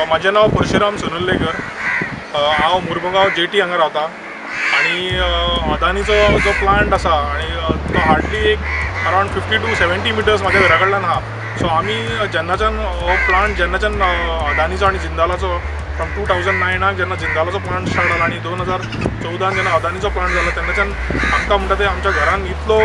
म्हाजें नांव परशुराम सोनुर्लेकर. हांव मुरमुगांव जेटी हांगा रावता आनी अदानीचो जो प्लांट आसा आनी तो हार्डली एक around 50 to 70 meters म्हाज्या घरा कडल्यान आहा. सो आमी जेन्नाच्यान हो प्लांट, जेन्नाच्यान अदानीचो आनी जिंदालाचो, फ्रॉम 2009 जेन्ना जिंदालाचो प्लांट स्टार्ट जाला आनी 2014 जेन्ना अदानीचो प्लांट जाला, तेन्नाच्यान आमकां म्हणटा ते आमच्या घरान इतलो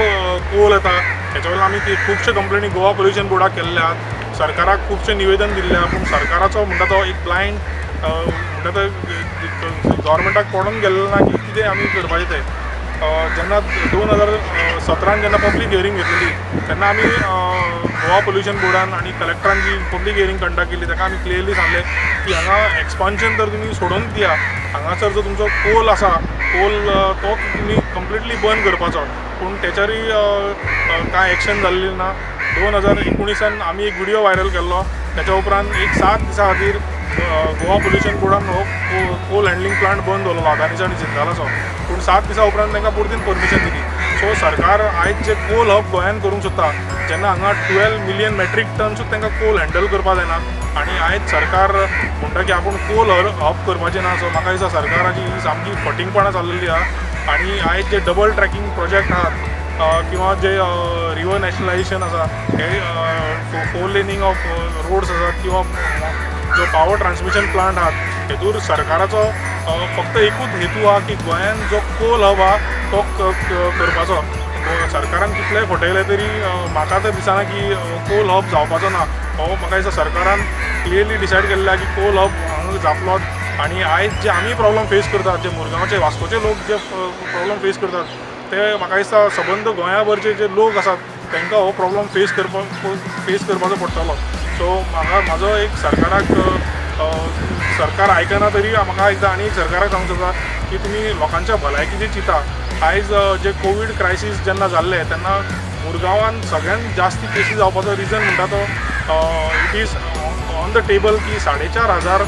कोल येता. हेच्या वयल्यान आमी ती खुबशे कंप्लेनी गोवा पोल्युशन बोर्डाक केल्ले आहात, सरकाराक खुबशें निवेदन दिल्लें आहा. पूण सरकाराचो म्हणटा तो एक ब्लायंड, म्हणटा ते गव्हर्मेंटाक पडून गेल्लें ना की कितें आमी करपाचें तें. जेन्ना 2017 जेन्ना पब्लीक हियरींग घेतलेली, तेन्ना आमी गोवा पोल्युशन बोर्डान आनी कलेक्टरान जी पब्लीक हियरींग कंडक्ट केली, ताका आमी क्लियरली सांगलें की हांगा एक्सपान्शन तर तुमी सोडून दिया, हांगासर जो तुमचो कोल आसा, कोल तो तुमी कंप्लिटली बंद करपाचो. पूण तेचेरूय कांय एक्शन जाल्ली ना. 2019 आमी एक व्हिडियो व्हायरल केल्लो. तेच्या उपरांत एक 7 दिसां खातीर गोवा पोल्युशन बोर्डान हो कोल हँडलिंग प्लांट बंद दवरलो अदानीचो आनी जिंदालाचो. पूण 7 दिसां उपरांत तांकां परतीन परमिशन दिली. सो सरकार आयज जे कोल हब गोंयांत करूंक सोदता, जेन्ना हांगा 12 मिलियन मेट्रीक टन्सूच तांकां कोल हँडल करपाक जायना आनी आयज सरकार म्हणटा की आपूण कोल हब करपाचें ना. सो म्हाका दिसता सरकाराची ही सामकी फटींगपणां चाललेली आहा. आनी आयज जे डबल ट्रॅकिंग प्रोजेक्ट आहात किंवा जे रिवर नॅशनलायझेशन आसा, हे फोर लेनिंग ऑफ रोड्स आसात किंवा जो पावर ट्रान्समिशन प्लांट आहात, हेतूर सरकाराचो फक्त एकूच हेतू आहा की गोंयान जो कोल हब आहा तो करपाचो. सरकारान कितलेंय फटयलें तरी म्हाका तर दिसना की कोल हब जावपाचो ना हो. म्हाका दिसता सरकारान क्लियरली डिसायड केल्लें आहा की कोल हब हांगा जातलोच. आनी आयज जे आमी प्रॉब्लम फेस करतात, जे मुरगांवचे, वास्कोचे लोक जे प्रॉब्लम फेस करतात, ते म्हाका दिसता सबंद गोंयाभरचे जे लोक आसात तांकां हो प्रॉब्लम फेस करपाचो पडटलो. सो म्हाका म्हाजो एक सरकाराक, सरकार आयकना तरी म्हाका एकदां आनी एक सरकाराक सांगूंक सोदता की तुमी लोकांच्या भलायकीचें चिंता. आयज जे कोवीड क्रायसीस जेन्ना जाल्लें, तेन्ना मुरगांवान सगळ्यात जास्ती केसी जावपाचो रिजन म्हणटा तो it is on the table की 4500,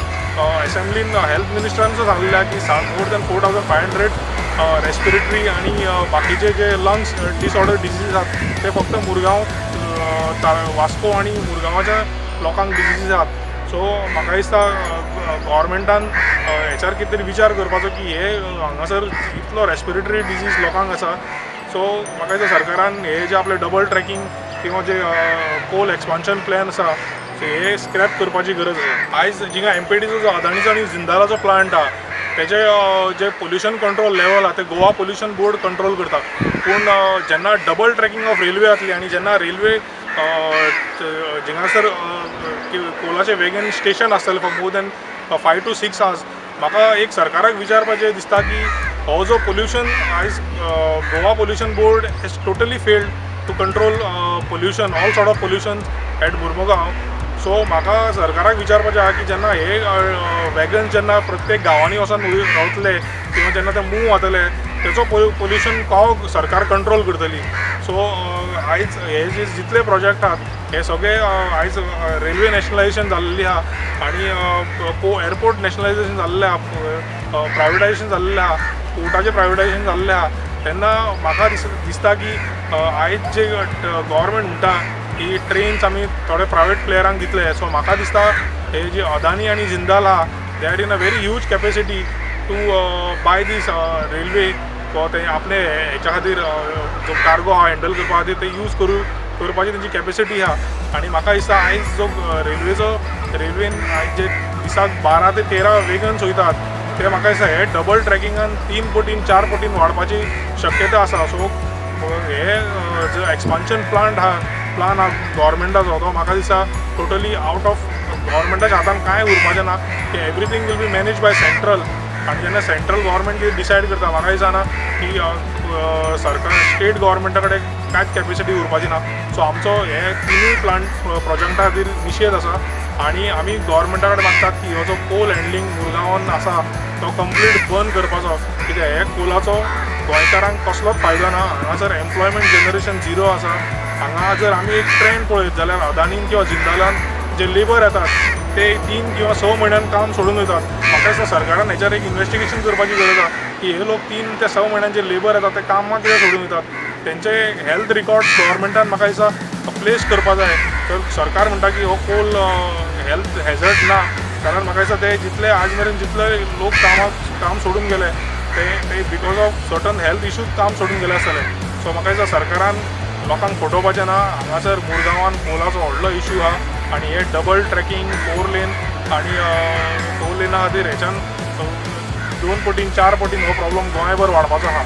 एसेंब्लीन हेल्थ मिनिस्टरान सुद्दां सांगलेलें आहा की more than 4500 respiratory आनी बाकीचे जे लंग्स डिसऑर्डर डिजीज आहात, ते फक्त मुरगांव, वास्को आनी मुरगांवाच्या लोकांक डिजीज आहात. सो म्हाका दिसता गव्हर्मेंटान हेच्यार कितें तरी विचार करपाचो की हे हांगासर इतलो रेस्पिरेटरी डिजीज लोकांक आसा. सो म्हाका दिसता सरकारान हे जे आपले डबल ट्रॅकिंग किंवा जे कोल एक्सपान्शन प्लॅन आसा, सो हे स्क्रॅप करपाची गरज आसा. आयज जिंगा एमपीटीचो जो अदानीचो आनी जिंदालाचो प्लांट आहा, तेजे जे पोल्युशन कंट्रोल लेवल आहा, ते गोवा पोल्युशन बोर्ड कंट्रोल करता. पूण जेन्ना डबल ट्रॅकिंग ऑफ रेल्वे जातली आनी जेन्ना रेल्वे जिंगासर कोलाचे वेगन स्टेशन आसतलें for more than 5 to 6 hours, म्हाका एक सरकाराक विचारपाचें दिसता की हो जो पोल्युशन आयज Goa Pollution Board has totally failed to control pollution, all sort of pollution at Mormugao. So म्हाका सरकाराक विचारपाचें आहा की जेन्ना हे वॅगन जेन्ना प्रत्येक गांवांनी वचोन रावतले किंवा जेन्ना ते मूव जातले, तेचो पोल्युशन कहो सरकार कंट्रोल करतली? सो आयज हे जे जितले प्रोजेक्ट आहात, हे सगळे आयज रेल्वे नॅशनलायझेशन जाल्लेली आहा आनी को एअरपोर्ट नॅशनलायझेशन जाल्लें आहा, प्रायवेटायझेशन जाल्लें आहा, पोर्टाचें प्रायवेटायझेशन जाल्लें आहा, तेन्ना म्हाका दिसता की आयज जे गव्हर्मेंट म्हणटा की ट्रेन्स आमी थोडे प्रायवेट प्लेयरांक दितले, सो म्हाका दिसता हे जे अदानी आनी जिंदाल आहा, they are in a very huge capacity to buy these railway. ते आपले हेच्या खातीर, जो कार्गो आहा हँडल करपा खातीर ते यूज करपाची तेंची कॅपेसिटी आहा. आनी म्हाका दिसता आयज जो रेल्वेचो, रेल्वेन आयज जे दिसाक 12 ते 13 वेगन्स वयतात, ते म्हाका दिसता हे डबल ट्रॅकिंगान 3 पटीन, 4 पटीन वाडपाची शक्यता आसा. सो हे जो एक्सपान्शन प्लांट आहा, प्लान आहा गव्हर्मेंटाचो, तो म्हाका दिसता टोटली आवट ऑफ गव्हर्मेंटाच्या हातान कांय उरपाचें ना की everything will be manage by central. आनी जेन्ना सेंट्रल गव्हर्मेंट कितें डिसायड करता, म्हाका दिसना की सरकार, स्टेट गव्हर्मेंटा कडेन कांयच कॅपेसिटी उरपाची ना. सो आमचो हे तिनूय प्लांट प्रोजेक्टा खातीर निशेध आसा आनी आमी गव्हर्मेंटा कडेन मागतात की हो जो कोल हँडलिंग मुरगांवान आसा, तो कंप्लीट बंद करपाचो. कित्याक हे कोलाचो गोंयकारांक कसलोच फायदो ना. हांगासर एम्प्लॉयमेंट जनरेशन झिरो आसा. हांगा जर आमी एक ट्रेंड पळयत जाल्यार अदानीन किंवा जिंदालान जे लेबर येतात, ते 3 किंवा 6 म्हयन्यान काम सोडून वयतात. म्हाका दिसता सरकारान हेच्यार एक इन्वेस्टिगेशन करपाची गरज आसा की हे लोक 3 ते 6 म्हयन्यान जे लेबर येतात, ते कामां कित्याक सोडून वयतात. तेंचे हेल्थ रिकॉर्ड्स गव्हर्मेंटान म्हाका दिसता प्लेस करपा जाय. तर सरकार म्हणटा की हो कोल हेल्थ हॅझर्ड ना. कारण म्हाका दिसता ते जितले आज मेरेन जितले लोक कामाक काम सोडून गेले ते ते because of certain health issues काम सोडून गेले आसतले. सो म्हाका दिसता सरकारान लोकांक फटोवपाचें ना. हांगासर मुरगांवान कोलाचो व्हडलो इशू आहा आनी हे डबल ट्रॅकिंग 4 लेन आनी 4 लेना खातीर हेच्यान 2 पटीन 4 पटीन हो प्रॉब्लम गोंयभर वाडपाचो आहा.